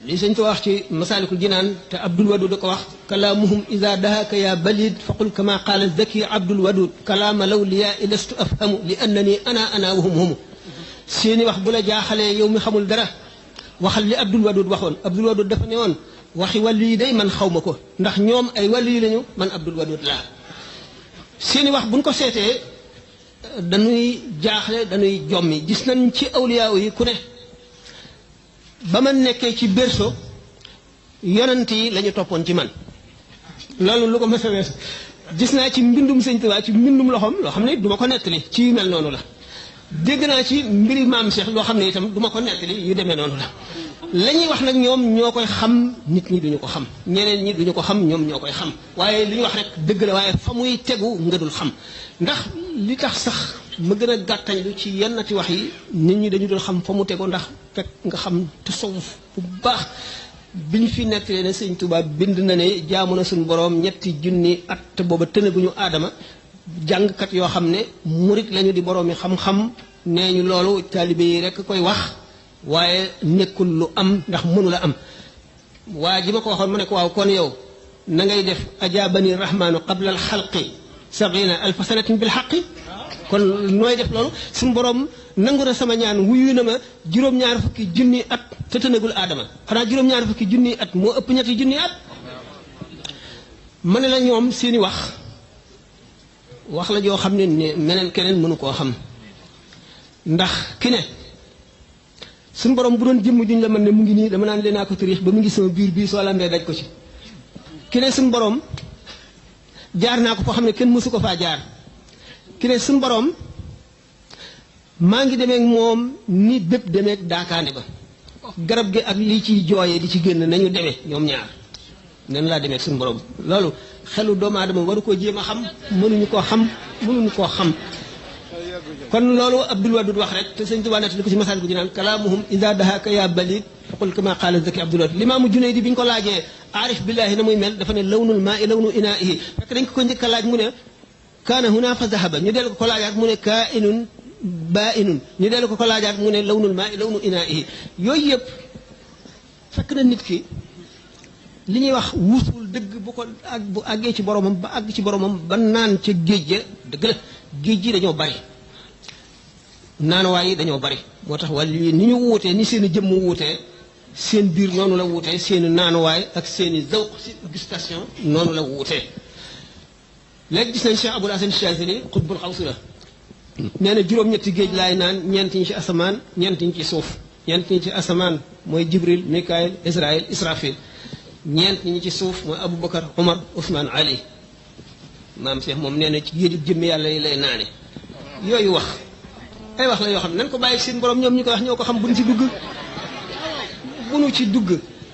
li sëñ ko wax ci masaalikul jinaan te abdul wadud da ko wax kalaamuhum ida dahaka ya balid faqul kama qaala zaki abdul wadud kalaama law liya ilastu afhamu li annani ana wahum humu seeni wax bu la jaaxalee yow mi xamul dara waxal li abdul wadud waxoon abdul wadud dafa ne woon waxi wàllu yi day man xaw ma ko ndax ñoom ay wàllu yi lañu man abdul wadud laa seeni wax buñ ko seetee dañuy jaaxle dañuy jommi gis nañ ci awliyaaw yi ku ne ba ma nekkee ci berso yonent yi la ñu toppoon ci man loolu lu ko mës a weesu gis naa ci mbindum sëñ Tuubaa ci mbindum loxoom loo xam ne du ma ko nettali ci yu mel noonu la dégg naa ci mbiri maam Cheikh loo xam ne itam du ma ko nettali yu demee noonu la la ñuy wax nag ñoom ñoo koy xam nit ñi duñu ko xam ñeneen ñi duñu ko xam ñoom ñoo koy xam waaye li ñu wax rek dëgg la waaye fa muy tegu nga dul xam ndax li tax sax ma gën a gàttañlu ci yennati wax yi nit ñi dañu dul xam fa mu tegu ndax fekk nga xam tasawuf bu baax bi ñu fi nettalee ne sëñ Tuubaa bind na ne jaamu na suñu boroom ñetti junni at te booba tënaguñu aadama jàngkat yoo xam ne murit lañu di boroomi xam-xam nee ñu loolu taalibe yi rekk koy wax waaye nekkul lu am ndax mënu la am waa ji ma ko waxoon mu ne ko waaw kon yow na ngay def ajaabani rahmaanu qabla al xalqi sabina alfa sanatin bil xaqi kon nooy def loolu suñu borom nangu na sama ñaan wuyu na ma juróom-ñaar fukki junni at te tënagul aadama xanaa juróom-ñaar fukki junni at moo ëpp ñetti junni at ma ne la ñoom seeni wax la joo xam ne meneen keneen mënu koo xam ndax ki ne suñu borom bu doon jëmm juñ la mën ne mu ngi nii dama naan leen naa ko tariix ba mu ngi sama biir bii soo lambee daj ko ci ki ne suñu borom jaar naa ko foo xam ne kenn mësu ko faa jaar ki ne suñu borom maa ngi demeek moom ni bépp demeek daakaande ba garab gi ak lii ciy jooyee di ci génn nañu demee ñoom ñaar nen laa demeek suñu borom loolu xelu doomu aadama waru koo jéem a xam mënuñu koo xam kon loolu abdul wadud wax rek te sëñ Tuubaa nettali ko ci masal gu jinaan kalaamuhum ida dahaka ya balid faqul kama qaala zaki abdul wadud limaamu Junayd bi ñu ko laajee aarif billaahi na muy mel dafa ne lawnul maa i lawnu inaa'ihi fekk dañ ko njëkk a laaj mu ne kaana huna fa zahaba ñu dellu ko laajaat mu ne kaa'inun baa'inun ñu dellu ko laajaat mu ne lawnul maa i lawnu inaa'ihi yooyu yëpp fekk na nit ki li ñuy wax wusul dëgg bu àggee ci boromam ba àgg ci boromam ba naan ca géej ga dëgg la géej gi dañoo bari naanuwaay yi dañoo bari moo tax wàllu yi ni ñu wuutee ni seen i jëmm wuutee seen biir noonu la wuutee seen i naanuwaay ak seen i zawq si gustation noonu la wuutee léegi gis nañ Cheikh Abul Hasan Chazili xutbul xawsi la nee na juróom-ñetti géej laay naan ñeent ñi ci asamaan ñeent ñi ci suuf ñeent ñi ci asamaan mooy Jibril Mikaayil Israël Israfil ñeent ñi ci suuf mooy Aboubacar Omar Ousmane Ali maam Cheikh moom nee na ci géeju jëmm yàlla yi lay naane yooyu wax ay wax la yoo xam ne nañ ko bàyyi seen borom ñoom ñi koy wax ñoo ko xam buñ ci dugg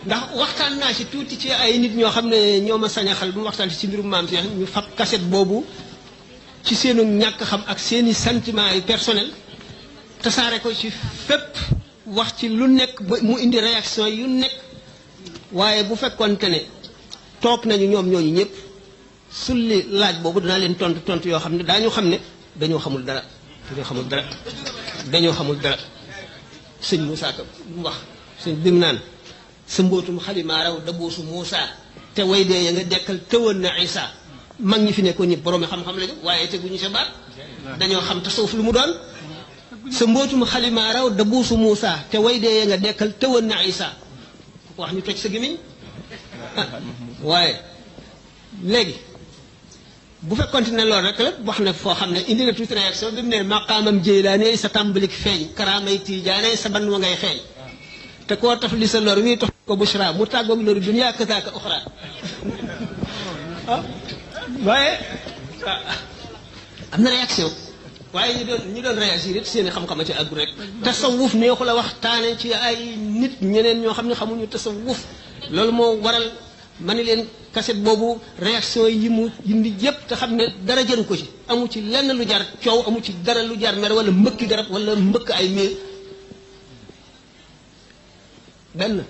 ndax waxtaan naa ci tuuti ci ay nit ñoo xam ne ñoo ma sañ a xal bu mu waxtaan ci mbirum maam Cheikh ñu fab cassette boobu ci seenu ñàkk xam ak seeni sentiment yi personnel tasaare ko ci fépp wax ci lu nekk ba mu indi réaction yu nekk waaye bu fekkoonte ne toog nañu ñoom ñooñu ñëpp sulli laaj boobu dinaa leen tontu yoo xam ne daañu xam ne dañoo xamul dara sëñ Moussa Ka mu wax sëñ bi mu naan sa mbootum xalimaa raw dabuusu Moussa te way dee ya nga dekkal tëwoon na Isa mag ñi fi nekkoon ñëpp boroomi xam-xam lañu waaye teguñu sa baat dañoo xam tasawuf lu mu doon sa mbootum xalimaa raw dabuusu Moussa te way dee ya nga dekkal tëwoon na Isa ku ko wax ñu toj sa gémmiñ waaye léegi bu fekkoon ne loolu rek la wax na foo xam ne indi na tuuti réaction bi mu ne maqaamam Jeylaane sa tàmbalik feeñ karaamay Tijaane sa ban wa ngay xeeñ te koo taf li sa lor wii tax ko bushra mu tàggoog loru dunya kazaaka uxra waaye am na réaction waaye ñi doon réagir it seen i xam-xam a ci àggu rek tasawuf neexu la waxtaane ci ay nit ñeneen ñoo xam ne xamuñu tasawuf loolu moo waral ma ni leen kaset boobu réaction yi mu indi yépp te xam ne dara jëru ko ci amu ci lenn lu jar coow amu ci dara lu jar mer wala mbëkki garab wala mbëkk ay miir benn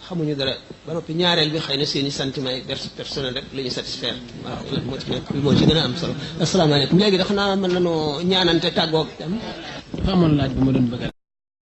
xamuñu dara ba noppi ñaareel bi xëy na seen i sentiment yi personnel rek la ñu satisfaire waaw loolu moo ci nekk moo ci gën a am solo asalaamaaleykum léegi dafa naa mën nañoo ñaanante tàggoog dafa amoon laaj bu ma doon bëgg